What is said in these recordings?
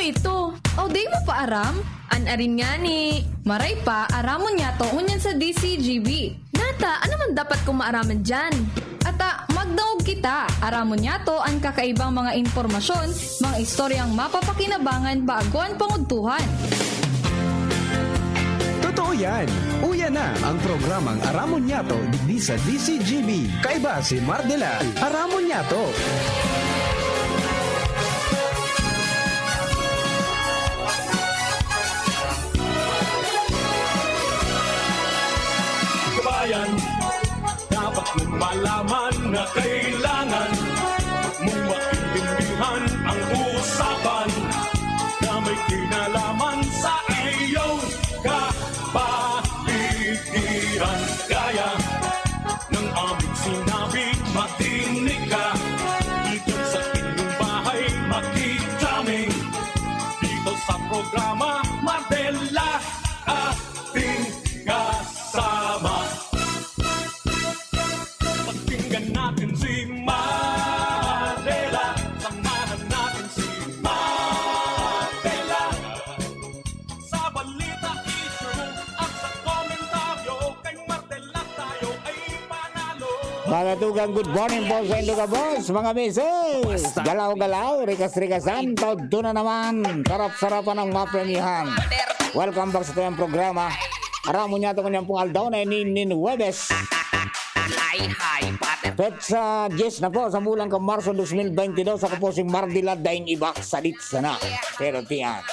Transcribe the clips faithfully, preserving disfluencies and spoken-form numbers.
Ito, o di mo pa aram? An arin ngani. Maray pa, aramon niyato ngunyan sa D C G B. Nata, ano man dapat kong maaraman diyan? Ata, magdangog kita. Aramon niyato an kakaibang mga impormasyon, mga istoryang mapapakinabangan bago an pangudtuhan. Totoo yan. Uya na ang programang Aramon Niyato digdi sa D C G B. Kaiba si Mardela. Aramon Niyato. Kabayan, dapat mong malaman na kailangan mong maintindihan ang usapan na may kinalaman sa iyong kapaligiran. Kaya ng aming sinabi, makinig ka. Dito sa inyong bahay, makikita dito sa programa, Mardela ating kasama. Pakinggan natin si Mardela, samahan natin si Mardela. Sa balita, issue at sa komentaryo, kay Mardela tayo ay panalo. Mga tugang, good morning po sa indo ka boss, mga misis. Galaw-galaw, rikas-rikasan, taod na naman. Sarap-sarapan ang mapremyahan. Welcome back sa tuyang programa. Aramon niyato ngunyan pong aldaw na ini nin Huwebes. Ay, hay, pater. Petsa diyes na po sa bulan kan Marso dos mil bentidós. Ako po si Mardila Daing Iba, salit sana. Pero tiyan.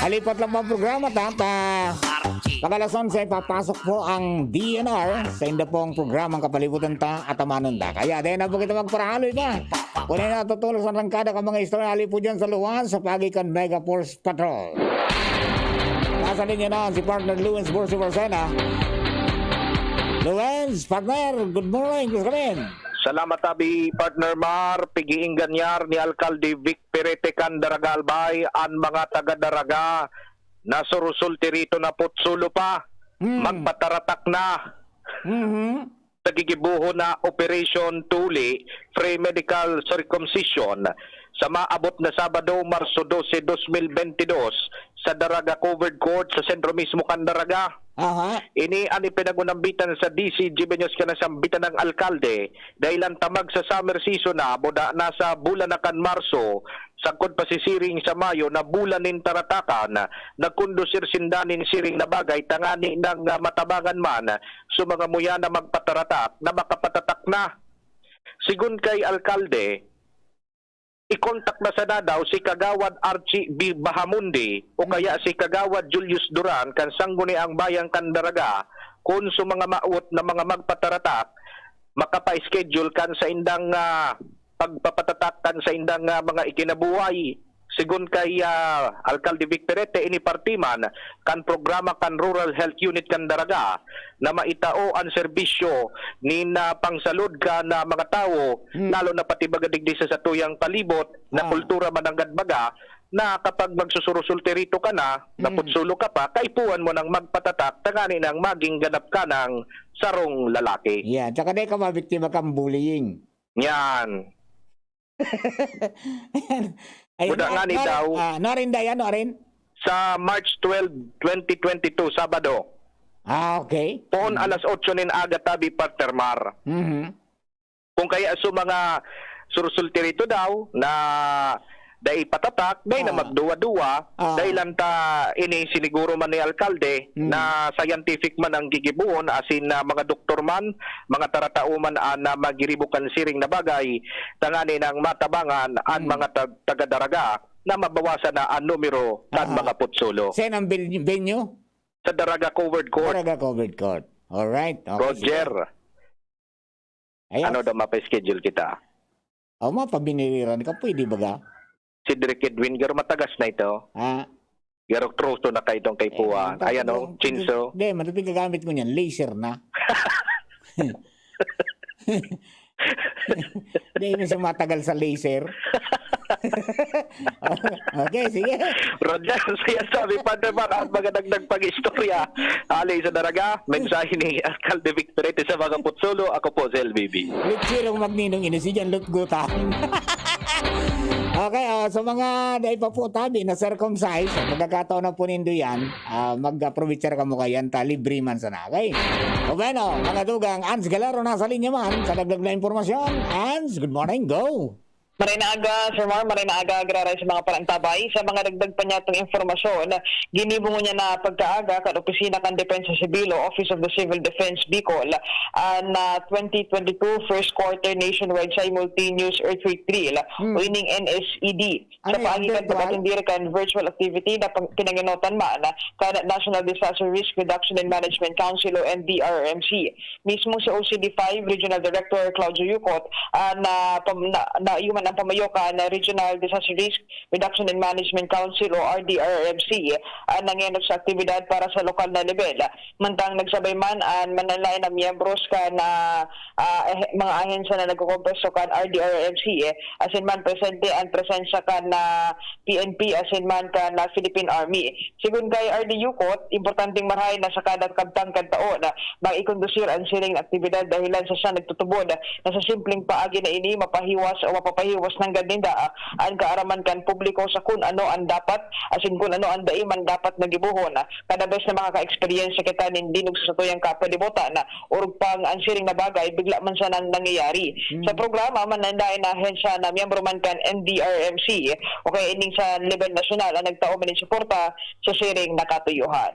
Halipat lang po ang programa, ta, ta. Pag alas onse, papasok po ang D N R sa inda pong programang Kapalibutan Ta, Atamanon Ta. Kaya dahil na po kita magparahaloy pa. Kunin na tutulos ang rangkada ka mga istorya, hali po dyan sa luwas, sa pagi kan Mega Force Patrol. Nasa linya na si partner Luwens Borsi Barcena. Luwens, partner, good morning, good morning. Salamat abi, partner Mar. Pig-iingganyar ni Alkalde Vic Perete kan Daraga Albay an mga taga Daraga na surusulti rito na putsulo pa. Hmm. Magpataratak na Mhm. sa gigibohon na Operation Tuli, Free Medical Circumcision, sa maabot na Sabado, Marso dose, dos mil bentidós, sa Daraga Covered Court sa sentro mismo kan Daraga. Aha. Ini an ipinag-unambitan sa D C G B News kan nasambitan ng alkalde, dahilan ta magsa-summer season na, buda na sa bulan na kan Marso, sagkod pa si siring sa Mayo na bulan nin taratakan, nagkondusir sinda nin siring na bagay tangani nang, ah, matabangan man sa mga muya na magpataratak na makapatatak na. Sigon kay alkalde, i-contact na sana daw si Kagawad Archie B. Bahamundi o kaya si Kagawad Julius Duran kan Sangguniang Bayan kan Daraga kun sa mga mawot na mga magpataratak makapa-schedule kan saindang, ah, pagpapatatak kan saindang, ah, mga ikinabuhay. Sigon kay, ah, Alkalde Vic Perete, ini parte man kan programa kan Rural Health Unit kan Daraga na maitao an serbisyo nin, ah, pangsalud kan, ah, mga tawo, Hmm. lalo na pati baga digdi sa satuyang palibot na Ah. kultura mananggad baga, na kapag magsusurusulti rito ka na, Hmm. naputsulo ka pa, kaipuhan mo nang magpatatak, tangani nang maging ganap ka ng sarong lalaki. Yeah, tsaka di ka mabiktima kang bullying. Yan. Ayun, Buda nga ni nari- daw. Ah, narin day, ano, arin? Sa March twelve, twenty twenty-two, Sabado, Ah, okay. poon alas otso nin aga tabi, Partner Mar. Mhm. Kung kaya sa mga surusulti rito daw na dai patatak, dai na Ah. magduwa-duwa, Ah. dahil lang ta ini siniguro man ni alkalde Mm. na scientific man ang gigibohon, asin na mga doktor man, mga taratao man an, ah, magiribo kan siring na bagay, tangani nang matabangan an Mm. mga tag-, taga-Daraga na mabawasan na an numero kan Ah. mga putsulo. Saan ang bil- venue? Sa Daraga Covered Court. Daraga Covered Court. Alright. Okay, Roger, sige. Ayan. Ano daw, mapa-schedule kita? O, mapabiniriran ka, pwede baga? Si Direk Edwin, garo matagas na ito. Ah, Garo troso na kayo itong kay Pua. eh, Ayan o, yung- Chinso. Hindi, matapig gagamit mo niyan. Laser na. Hindi, minsan matagal sa laser. Okay, sige. Roger, siya sabi, Padre Mar, ang mga dagdag pag-istorya. Ali sa Daraga, mensahe ni Alcalde Victorete sa mga Potsolo. Ako po si L B B. Lechirong magninong ini, si John Lutgutan. Okay, oh, sa mga dai pa po tabi na circumcised, sa pagkakataon na po nindo yan, ah, mag-aprovechar kamo kayan, ta libre man sana, okay? O bueno, mga tugang, Ans Galero nasa linya man sa dagdag na impormasyon. Ans, good morning, go! Maray na aga, Sir Mar, maray na aga, agraray sa mga panantabay. Sa mga dagdag pa niyatong impormasyon, ginibo ngunyan na pagkaaga kan opisina kan Depensa Sibil o Office of the Civil Defense Bicol, an, ah, twenty twenty-two first quarter nationwide simultaneous earthquake drill Hmm. o ining N S E D. Sa Ano yan, paagi kan virtual? pag-atender kan virtual activity na pang-, pinangenotan man kan National Disaster Risk Reduction and Management Council o N D R R M C. Mismo si O C D five Regional Director Claudio Yucot, ah, na pam-, na, na, yun man ang pamayo kan Regional Disaster Risk Reduction and Management Council o R D R R M C, ah, nangenot sa aktibidad para sa lokal na lebel. Mantang nagsabay man an mananlaen na miyembros kan, ah, ah, eh, mga ahensya na nagkokomposto kan R D R R M C, eh, asin man presente an presensya kan, ah, P N P asin man kan, ah, Philippine Army. Sigon kay R D Yucot, importanteng marahay na sa kada kabtang kan taon, ah, maikondusir an siring na aktibidad dahilan sa siya nagtutubod na sa simpleng paagi na ini mapahiwas o mapapahiwas nanggad ninda, ah, an kaaraman kan publiko sa kun ano an dapat asin kun ano an dai man dapat na gibohon, ah, kada bes na makaka-eksperyensya kita nin linog sa satuyang kapalibutan, ah, orog pang an siring na bagay bigla man sanang nangyayari. Hmm. Sa programa, mananlaen na ahensya na miyembro man kan N D R M C o kaya ining sa lebel nasyonal ang nagtao man nin suporta sa siring na katuyuhan.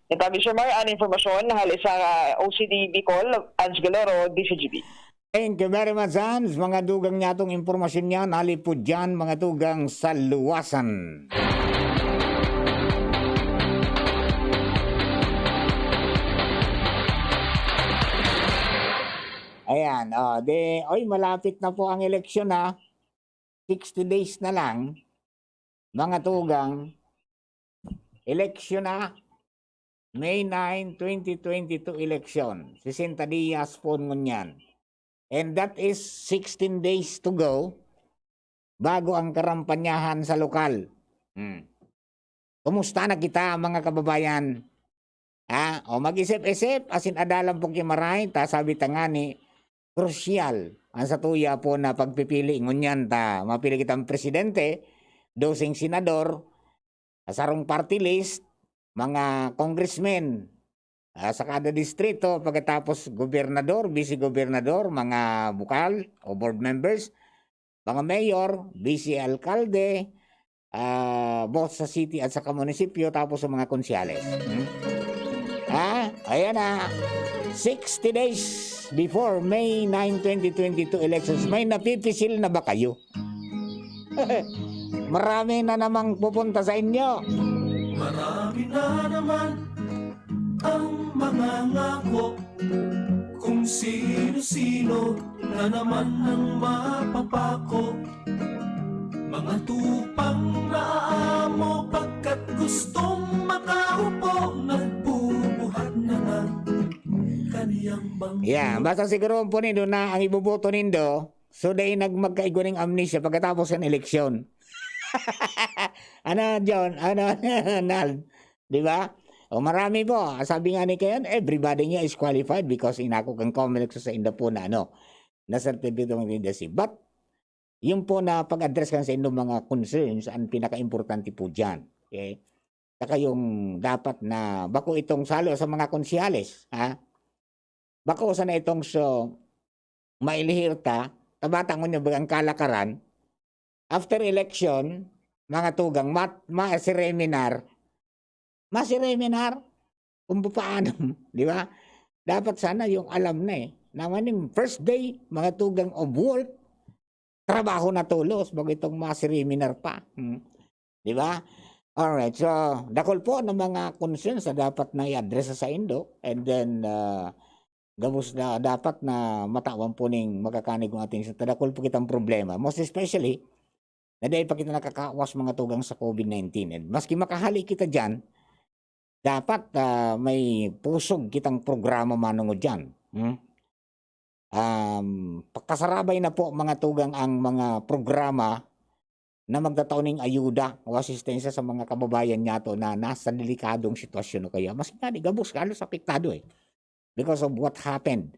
Natabi siya, Mar, an impormasyon hali sa, ah, O C D Bicol, Ans Galero, D Z G B. Thank you very much, Ans. Mga dugang niya itong impormasyon niya, nalipod dyan, mga dugang sa luwasan. Ayan, oh, de, oy, malapit na po ang eleksyon, ha. Sixty days na lang, mga tugang, eleksyon na, May nine, twenty twenty-two election. Sesenta dias po ngunyan. And that is sixteen days to go bago ang karampanyahan sa lokal. Hmm. Kumusta na kita, mga kababayan? Ha? O mag-isip-isip, asin adalan po ki Maray, ta sabi ta ngani, krusyal ang satuya po na pagpipili ngunyan ta mapili kitang presidente, doseng senador, sarong party list, mga congressmen, ah, sa kada distrito, pagkatapos gobernador, vice-gobernador, mga bukal o board members, mga mayor, vice alkalde, ah, both sa city at saka munisipyo, tapos sa mga konsyales. Hmm? Ah, ayan na. Sixty days before May nine, twenty twenty-two elections, may napipisil na ba kayo? Marami na namang pupunta sa inyo. Marami na naman ang mangangako, kung sino-sino na naman ang mapapako. Mga tupang naaamo pagkat gustong makaupo, nagbubuhat na ng kaniyang bangko. Yeah, basta siguro po nindo na ang iboboto nindo, so dai nag-, magkaigwa ning amnesia pagkatapos ng eleksyon. Ano, John? Ano, Nal? Di ba? O marami po. Sabi nga ni Kayan, everybody niya is qualified because inako kang Comelec sa inda po na ano, na certificate of candidacy. But, yung po na pag-address kan sa inyong mga concerns, ang pinaka-importante po dyan. Okay? Saka yung dapat na, bako itong salo sa mga konsyales, ha? Bako sana itong so, mailihir ta, tabata ngunyan bagang kalakaran, after election, mga tugang, mat-, ma-seminar, ma-seminar kung paano, di ba? Dapat sana yung alam na eh. Naman yung first day, mga tugang of work, trabaho na tolos, bago itong ma-seminar pa. Hmm. Di ba? Alright, so, dakul po ng mga concerns na dapat na i-address sa indo, and then, ah, gabos na dapat na matawan po ning makakanig ng ating sa dakul po kitang problema. Most especially, na dahil pa kita nakakawas mga tugang sa COVID nineteen. And maski makahali kita dyan, dapat, ah, may pusog kitang programa manungod dyan. Hmm? Um, pakasarabay na po mga tugang ang mga programa na magtatao ning ayuda o asistensya sa mga kababayan niyato na nasa delikadong sitwasyon o kaya mas nga di gabos halos apektado eh because of what happened.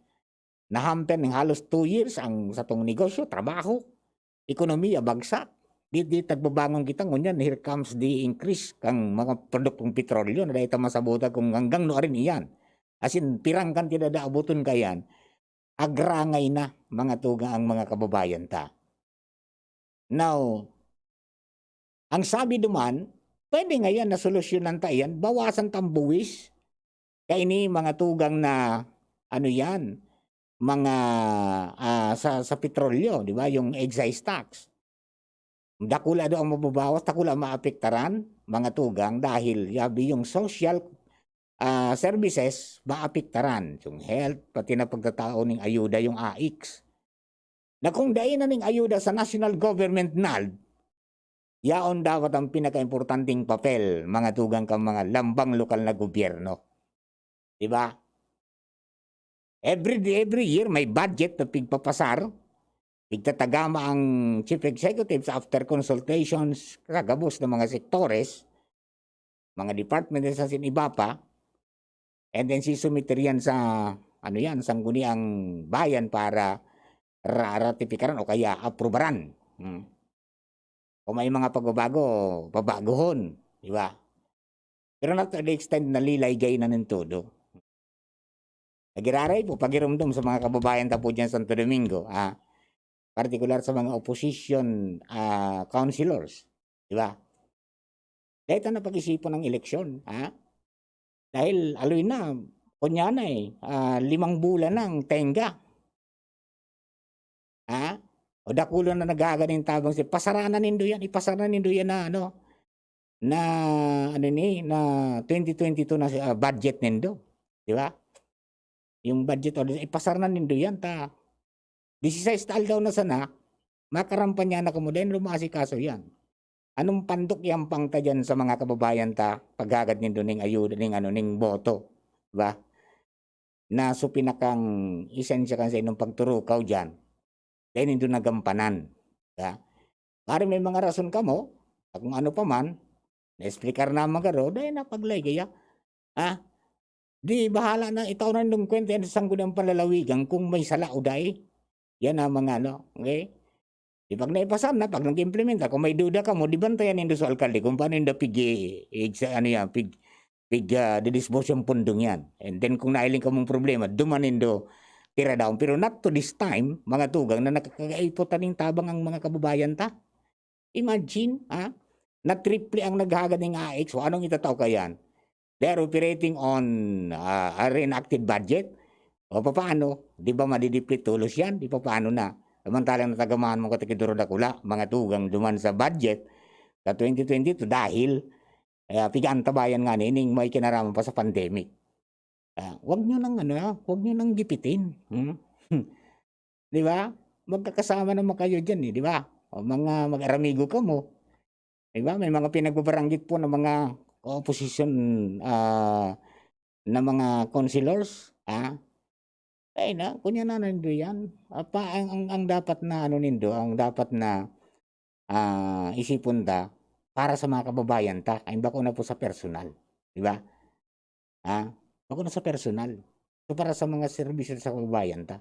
Nahamper ning halos two years ang satong negosyo, trabaho, ekonomiya bagsak. Di, di tagbabangon kita ngunyan, here comes the increase kang mga produktong petrolyo na dahil ta masabutan kung hanggang nuarin iyan. As in, pirang kantidad na abuton kayan, agrangay na mga tugang ang mga kababayan ta. Now, ang sabi duman, pwede ngayon na solusyonan ta iyan, bawasan ta ang buwis. Kaini mga tugang na, ano yan, mga, ah, sa, sa petrolyo, di ba? Yung excise tax. Dakula daw ang mababawas, dakula ang maapektaran, mga tugang, dahil yabi yung social ah, services maapektaran, yung health, pati na pagtatao ning ayuda, yung A I C S. Na kung dai na ning ayuda sa national government, nald, yaon dapat ang pinakaimportanteng papel, mga tugang kan mga lambang lokal na gobyerno. Di ba? Every, every year may budget na pigpapasar, pigtatagama ang chief executives after consultations sa gabos na mga sektores, mga department sa sin iba pa, and then sisumiter yan sa, ano yan, sangguniang bayan para ra-, ratifikaran o kaya aprobaran. Hmm. Kung may mga pagbabago, babagohon, di ba? Pero not to the extent na lilaygay na nin todo. Nagiraray po, pagirumdom sa mga kababayan ta po dyan sa Santo Domingo, ah, partikular sa mga opposition, ah, councilors, di ba? Dahil ito na pag-isipon ng eleksyon, ha? Dahil aloy na, kunya na eh, ah, limang bulan na ang tenga. Ha? O dakulo na naghahaganing tabang siya. Pasaranan nindo yan, ipasaranan nindo yan na ano, na ano ni, na twenty twenty-two na ah, budget nindo. Di ba? Yung budget order, ipasaranan nindo yan. Ta, disisais ta aldaw na sana, makarampan niya na kamo din, lumasikaso yan. Anong pandok yan pang ta dyan sa mga kababayan ta, paghagad nindo ning ayuda, ning ano, ning boto. Di ba? Na so pinakang esensya kan sa inyong pagturukaw diyan, dai nindo nagampanan, ha? Maaaring may mga rason kamo, kung ano pa man, naexplikar na man garo, dai na paglaygaya, ha? Di bahala na, itao na nindong kwenta yan sa sangguniang panlalawigan kung may sala o dai. Yan ang mga ano, okay? Di pag naipasar na, pag nag-implementa, kung may duda kamo, di bantayan nindo sa alkalde kung paano nindo pig-, i-, i-, ano yan, pig-, pig-, ah, didisburse yung pundong yan. And then kung nailing kamong problema, duman nindo tira down. Pero not to this time, mga tugang, na nakakaipo taning tabang ang mga kababayan ta. Imagine, ha? Na triple ang naghagad ng A X. O anong itatao kayan? They are operating on, ah, a reenacted budget. O papaano? Di ba madideplete tulos yan? Di papaano na? Samantalang natagamaan mo katikidoro dakula, mga tugang duman sa budget sa twenty twenty-two dahil, eh, pigaantabayan nga nining may kinaraman pa sa pandemic. Ah, wag nyo nang ano, wag nyo nang gipitin. Hmm? Di ba? Magkakasama naman kayo dyan eh, di ba? O mga mag-aramigo kamo. Di ba? May mga pinagbabaranggit po ng mga opposition, ah, na mga councilors, ah. Ay na, kunya na nindo yan. Apa, ang, ang, ang dapat na ano nindo, ang dapat na, ah, isipon ta para sa mga kababayan ta, ay bako na po sa personal. Di ba? Ha? Bako na sa personal. So, para sa mga serbisyo sa kababayan ta.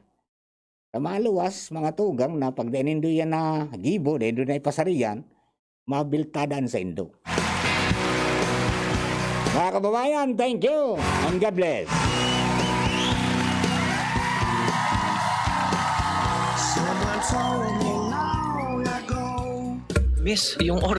Sa maluwas, mga tugang na pag dai nindo yan na gibo, dai nindo na ipasariyan, mabiltadan sa indo. Mga kababayan, thank you and God bless. Someone told me long ago. Miss, yung